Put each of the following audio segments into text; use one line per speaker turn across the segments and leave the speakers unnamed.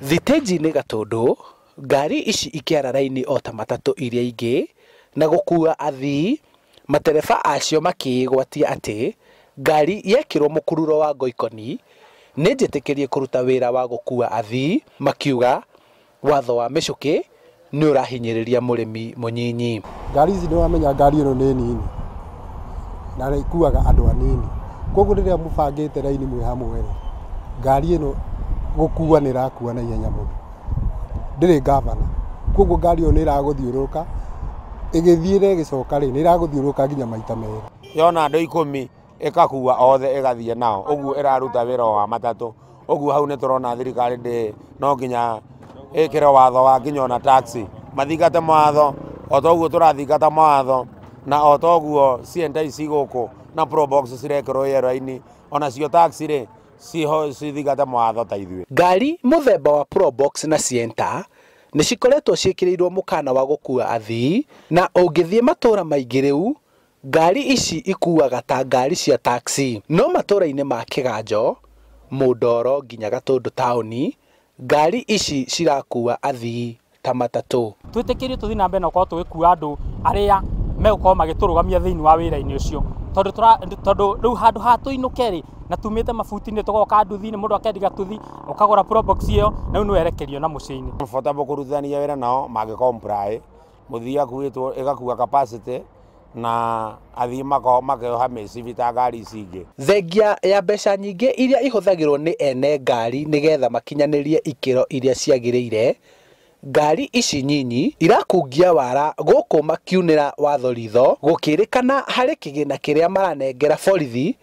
Thitĩnji-inĩ Gatũndũ, ngari ici ikĩara raini o ta matatũ iria ingĩ na gũkua athii, matereba acio makĩĩgwatia atĩ ngari yekĩrwo mũkururo wa ngoikoni nĩ njĩtĩkĩrie kũruta wĩra wa gũkua athii, makiuga watho wa mĩcũkĩ nĩ ũrahinyĩrĩria mũrĩmi mũnyinyi.
Ngari ici nĩwamenya ngari ĩno nĩ nini na ĩkuaga andũ anini, koguo rĩrĩa mũbangĩte raini mwĩ hamwe rĩ, ngari ĩno gũkua nĩ ĩrakua na ihenya mũno, ndĩrĩ ngavana, koguo ngari ĩyo nĩ ĩragũthiũrũrũka ĩgĩthiĩ na ĩgĩcoka rĩ, nĩ ĩragũthiũrũrũka nginya maita merĩ.
Yona andũ 10 ĩgakua othe ĩgathiĩ nao, ũguo ĩraruta wĩra wa matatũ. Ũguo hau nĩ tũrona thirikari ndĩ no nginya ĩkĩre watho wa nginya ona taxi mathingate mawatho o ta ũguo tũrathingata mawatho, na o ta ũguo Sienta ici gũkũ na Probox cirekĩrwo yero-inĩ, onacio taxi rĩ cithingate mawatho ta ithuĩ.
Ngari mũthemba wa Probox na Sienta nĩ cikoretwo ciĩkĩrĩirwo mũkana wa gũkua athii, na ũngĩthiĩ matũra maingĩ rĩu ngari ici ikuaga ta ngari cia taxi. No matũra-inĩ ma Kĩganjo, Mũndoro nginya Gatũndũ taũni, ngari ici cirakua athii ta matatũ.
Twĩtĩkĩrie tũthiĩ na mbere na gũkorwo tũgĩkua andũ arĩa megũkorwo magĩtũrũgamia thĩinĩ wa wĩra-inĩ ũcio, tondũ rĩu handũ ha tũinũke rĩ, na tumĩte mabuti-inĩ tũgoka nduthi-inĩ, mũndũ akendiga tuthi, ũkagũra Probox ĩyo na rĩu nĩ werekerio na mũciĩ-inĩ.
Comfortable kũrutithania wĩra nao mangĩ comply, mũthii akuĩtwo ĩgakua capacity na athii makeoha mĩcibi ta ngari ici ingĩ.
Thengia ya mbeca nyingĩ iria ihũthagĩrwo nĩ ene ngari nĩgetha makinyanĩrie ikĩro iria ciagĩrĩire, ngari ici nyinyi irakungia wara gũkũ makiunĩra watho ritho, gũkĩrĩkana harĩ kĩgĩna kĩrĩa maranengera borithi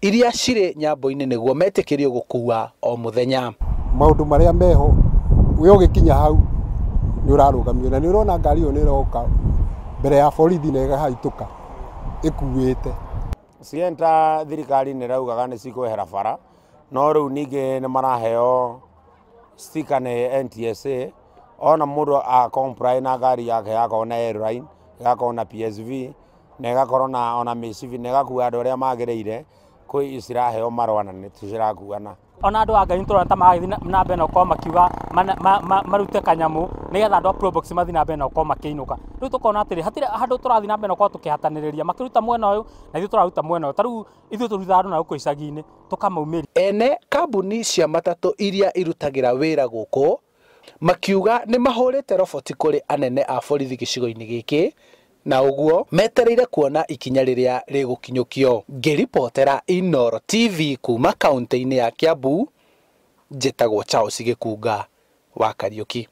iria cirĩ nyambo-inĩ nĩguo metĩkĩrio gũkua o mũthenya.
Maũndũ marĩa meho, we ũgĩkinya hau nĩ ũrarũgamio na nĩ ũrona ngari ĩyo nĩ ĩroka mbere ya borithi na ĩgahaitũka ĩkuĩte.
Sienta thirikari nĩ ĩraugaga nĩ cikwehera bara, no rĩu ningĩ nĩ maraheo sticker nĩ NTSA, ona mũndũ a comply na ngari yake yakorwo na airline, ĩgakorwo na PSV, na ĩgakorwo na ona mĩcibi, na ĩgakua andũ arĩa magĩrĩire, kwĩ ciraheo marũa na nĩ cirakuana.
Ona andũ a Ngai nĩtũrona ta marathiĩ na mbere na gũkorwo makiuga marute kanyamũ nĩgetha andũ a Probox mathiĩ na mbere na gũkorwo makĩinũka. Rĩu tũkona atĩrĩ, hatirĩ handũ tũrathiĩ na mbere na gũkorwo tũkĩhatanĩrĩria, makĩruta mwena ũyũ na ithuĩ tũraruta mwena ũyũ. Ta rĩu ithuĩ tũrutaga andũ na gũkũ icagi-inĩ tũkamaumĩria.
Ene kambuni cia matatũ iria irutagĩra wĩra gũkũ makiuga nĩ mahũrĩte roboti kũrĩ anene a borithi gĩcigo-inĩ gĩkĩ, na ũguo metereire kuona ikinya rĩrĩa rĩgũkinyũkio. Ngĩribotera Inooro TV kuma kaunti-inĩ ya Kiambu, njĩtagwo Charles Gĩkunga wa Kariũki.